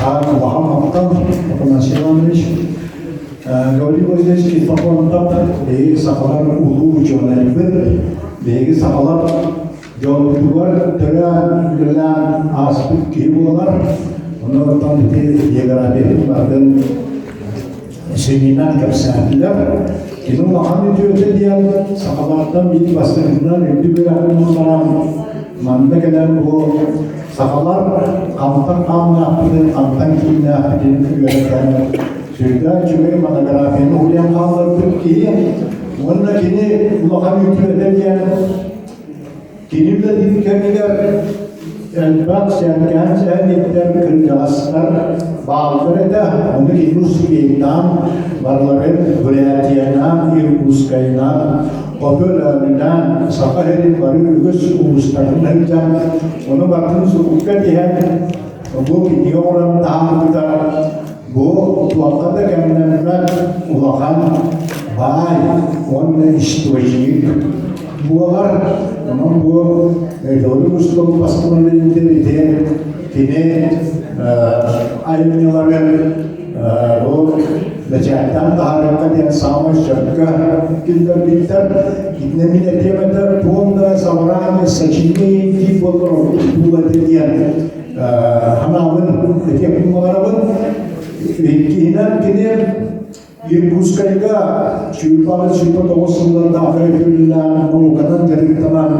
Улахан махтал, Афанасий Иванович. Гаврил Васильевич Киснофонтов биһиги сахалар улуу учуонайбыт, биһиги сахалар дьолбутугар төрөөн, үлэлээн ааспыт киһи буолар. Онон ити географиятын барытын сүнньүнэн кэпсээтилэр. Кини улахан үтүөтэ диэн сахалартан биир бастакытынан үрдүк үөрэҕин ылларан манна кэлэн бу сахалар хантан хааннаахпытын, хантан кииннээхпитин үөрэтэн сүрдээх үчүгэй монографияны уһуйан хаалларбыт киһи. Уонна кини улахан үтүөтэ диэн Кини үлэтин кэмигэр элбэх сэргээн сэһэнниттэр кырдьаҕастар бааллар этэ. Ону кини успейдаан барыларын Бурятиянан, Иркутскайынан, Хоту Өлөөнүнэн, Саха сирин бары үгүс улуустарын сылдьан, ону барытын сурукка тиһэн, бу кинигэ оҥорон таһаарбыта. Бу туохха да кэмнэммэт улахан баай уонна источник буолар. Онон бу Федор Устов постановлениетын ити кини айымньыларын бу бэчээттээн таһаарыахха диэн саамай сөпкө киллэрбиттэр. Итиннэ мин этиэм этэ, полное собрание сочинений дии буоллар ордук буолуо этэ диэн ханаабын этиэхпин баҕарабын. Иккиһинэн кини Иркутскайга 28-29 сыллардаах өйдөбүллээх науканан дьарыктанан,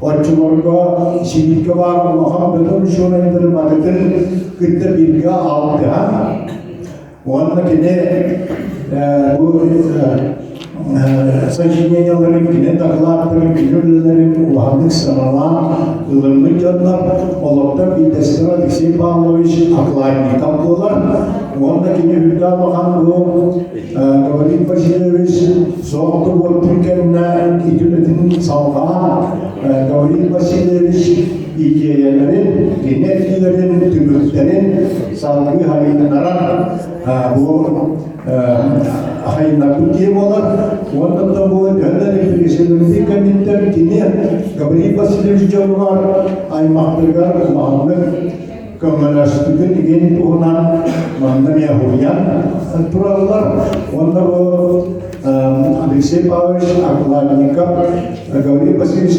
оччолорго Сибииргэ баар улахан бөдөҥ учуонайдары барытын кытта бииргэ алтыһан, Уонна кини бу сочинениеларын, кини докладтарын, кини үлэлэрин улаханнык сыаналаан ылыммыт дьоннор, олортон биирдэстэрэ Алексей Павлович Окладников буолар. Уонна кини үрдээх улахан бу Гаврил Васильевич суох буолтун кэннэ ити үлэтин салҕаан Гаврил Васильевич идиэйэлэрин, кини этиилэрин, түмүктэрин салгыы хайыннаран бу хайыннарбыт киһи буолар. Уонна бу төһө да репрессияларбытын кэнниттэн кини Гаврил Васильевич дьонугар, аймахтарыгар улаханнык көмөлөспүтүн игин туһунан манна эмиэ уһуйан тураллар. Уонна бу Алексей Павлович Окладников Гаврил Васильевич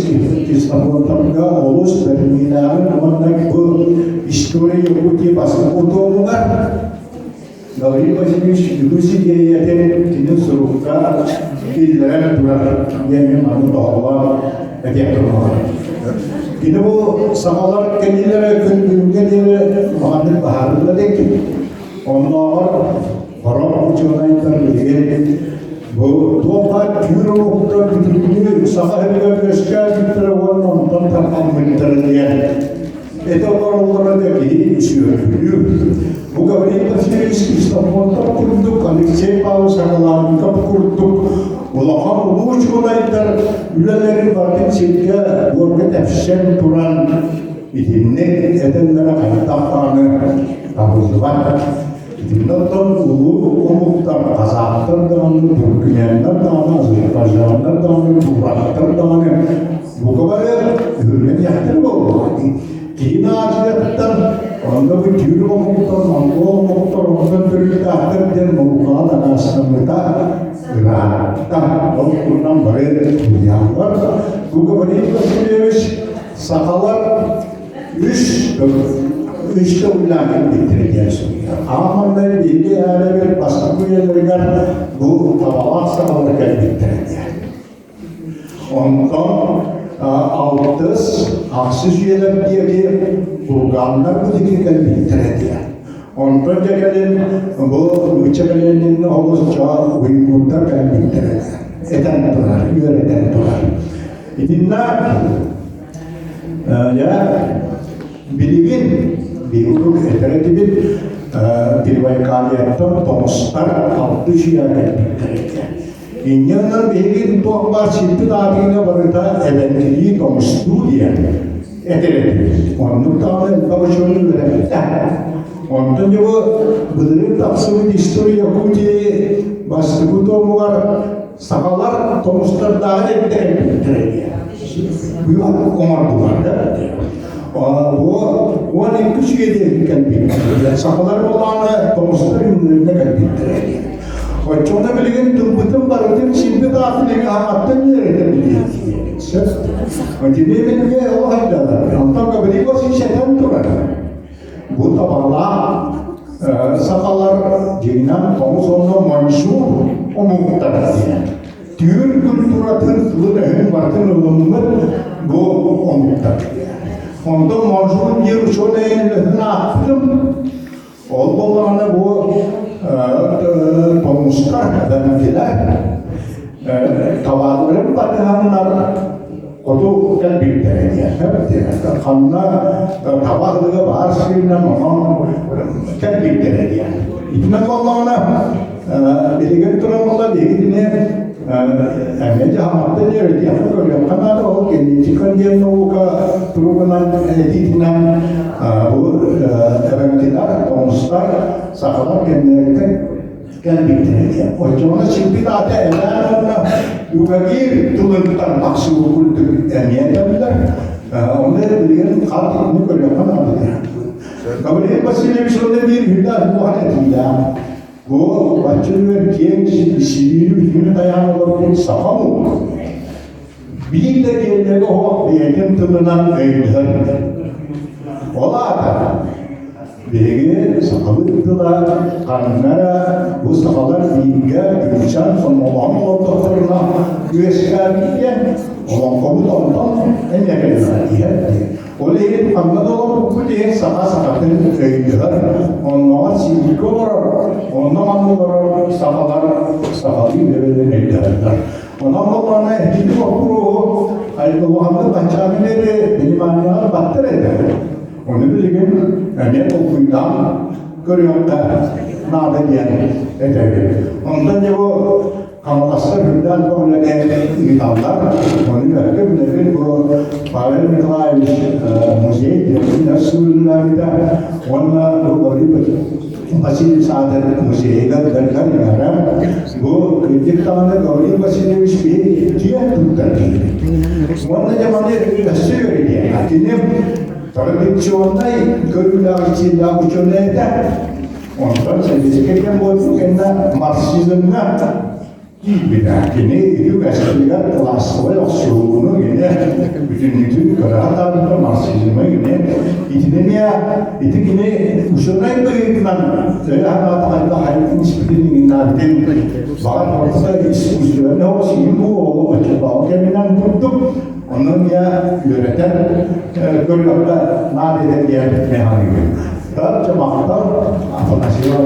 Кисловодовка олус бэриниилээҕин уонна бу история Якутии бастакы утуомугар Гаврил Васильевич үгүс идиэйэтин кини сурукка киллэрэн турар диэн мин маны тоһоҕолоон этиэх турбаҕым. Кини бу сахалар кэлиилэрэ күн бүгүҥҥэ диэри улаханнык баһаарылла илик. Оннооҕор Хорох учуонайдар билигин бу туох баар түүр омуктар бүтүннүү саха сиригэр үөскээбиттэрэ уонна онтон тарҕаммыттара диэн этэ олороллоро да киһи сүөргүлүүр. Бу Гаврил Васильевич Ксенофонтов курдук, Алексей Павлович Сакалаанников курдук улахан улуу учуонайдар үлэлэрин барытын сиргэ буорга тэпсэн туран итинник этэллэрэ хайдах даҕаны табыллыбат. Итиннэ оттон улуу омуктар, казахтар даҕаны, туркменнар даҕаны, азербайджаннар даҕаны, турактар даҕаны бука бары үһүргэн буоллаҕа. Киин Азияттан, онно бу түүр омуктар, монгол омуктар онтон төрүттээхтэр диэн наукаҕа дакаастаммыта ыраатта. Ол туһунан бары суруйаллар. Бу Гаврил Васильевич сахалар Үс үстэ улаан кэлбиттэрэ диэн суруйар. Аан маҥнай биһиги ээлэбит бастакы үйэлэригэр бу табалаах сахалар кэлбиттэрэ диэн. Онтон алтыс, ахсыс үйэлэр диэки курганнар бу диэки кэлбиттэрэ диэн. Онтон дьэ кэлин бу нуучча кэлиэннин олус чаа уйгурдар кэлбиттэрэ этэн турар, үөрэтэн турар. Итиннэ Дьэ, билигин биһиги этэр этибит, Перевайкалияттан тоҥустар алтыс үйэ кэлбиттэр этэ. Инньэ гынан биһиги туох баар сирбит аатыына барыта эбэҥкилии тоҥустуу диэн этэр этибит. Оннук даҕаны элбэх учуонай үөрэппитэ. Онтон дьэ бу былырыын тахсыбыт История Якутии бастакы томугар Сахалар тоҥустардааҕы эрдэ кэлбиттэрэ диэн оҥордулар да. Бу 12 үйэде кэлбиттэр. Сахалар буолааны тоҥустар үннүнэ кэлбиттэр. Оччоҕуна билигин тылбытын барытын сирбит аатын эҥэ аһаҕаттан үөрэтэн билиэхтиир. Сөп. Итини билигэ олох айдалар. Онтон Гаврил Васильевич этэн турар. Бу табалаах сахалар дьиҥинэн тоҥус уонна маньчжур омуктар диэн. Түүр культуратын тылын-өһүн барытын ылыммыт бу омуктар. Онтон маньчжур диэн учуонай үлэтин аахпытым. Ол буоллаҕына бу тоҥустар, эбэҥкилэр табааларын батыһаннар хоту кэлбиттэрэ диэн. Ханна таба аһылыга баар сиринэн онон кэлбиттэрэ диэн. Итинэн буоллаҕына билигин туран буолла биһигитини эмиэ дьаһамматтан үөрэтиэххэ көрүөххэ наада ол генетика диэн наука туругунан этиитинэн бу эбэҥкилэр тоҥустар сахалар кэмнэриттэн кэлбиттэрэ диэн оччоҕуна сирбит аата эбээн уонна югагир тылыттан тахсыбыт курдук эмиэ этэллэр онно билигин хат итини көрүөххэ наада диэн Гаврил Васильевич онно биир үрдээх улахан этиилээх Бу бачча үөр киэҥ сибиири бүтүнү тайаан олорбут саха омук биир да киэллэгэ оһох бэйэтин тылынан өйдөһөр. Ол аата биһиги сахабыт тыла ханна эрэ бу сахалар бииргэ түмсэн сомоҕолоһон олордохторуна үөскээбит диэн олоҥхобут онтон эмиэ кэллэҕэ иһэр диэн. Ол иһин ханна да олорбуппут иһин саха сахатын өйдөһөр, оннооҕор сииккэ олорор, онно-манна олорор сахалар сахалыы бэйэлэрин өйдөһөллөр. Онон буоллаҕына ити боппуруоһу улаханнык баччааҥҥа диэри вниманияҕа баттар этэ. Ону билигин эмиэ толкуйдаан көрүөххэ наада диэн этэбин. Онтон дьэ бу Хаҥаластар үрдээн көҕүлэни ыыталлар. Ону бэркэ билэбин бу Павел Николаевич музей диэн суруйуулаабыта уонна Гаврил Васильевич аатын музейыгар бэргэр ыҥырар. Бу кырдьык даҕаны Гаврил Васильевич киһи киэн туттар киһи. Уонна дьэ маны өссө үөрэтиэ. Кини традиционнай көрүүлээх ичиилээх учуонай этэ. Онтон сэбиэскэй кэм буолбут кэннэ марксизмҥа киирбитэ. Кини ити үгэстэригэр классовай охсуһууну кини бүтүннүүтүн көрө сатаабыта марксизмы кини итини эмиэ ити кини учуонай быһыытынан өйө-санаата хайдах хайдах испитин иҥиннээбитин баҕар барыта искусственнай оҕус бу оҕо оччотооҕу кэминэн курдук онон эмиэ үөрэтэн көрүөххэ наада этэ диэн механизм. Махтал, Афанасьева.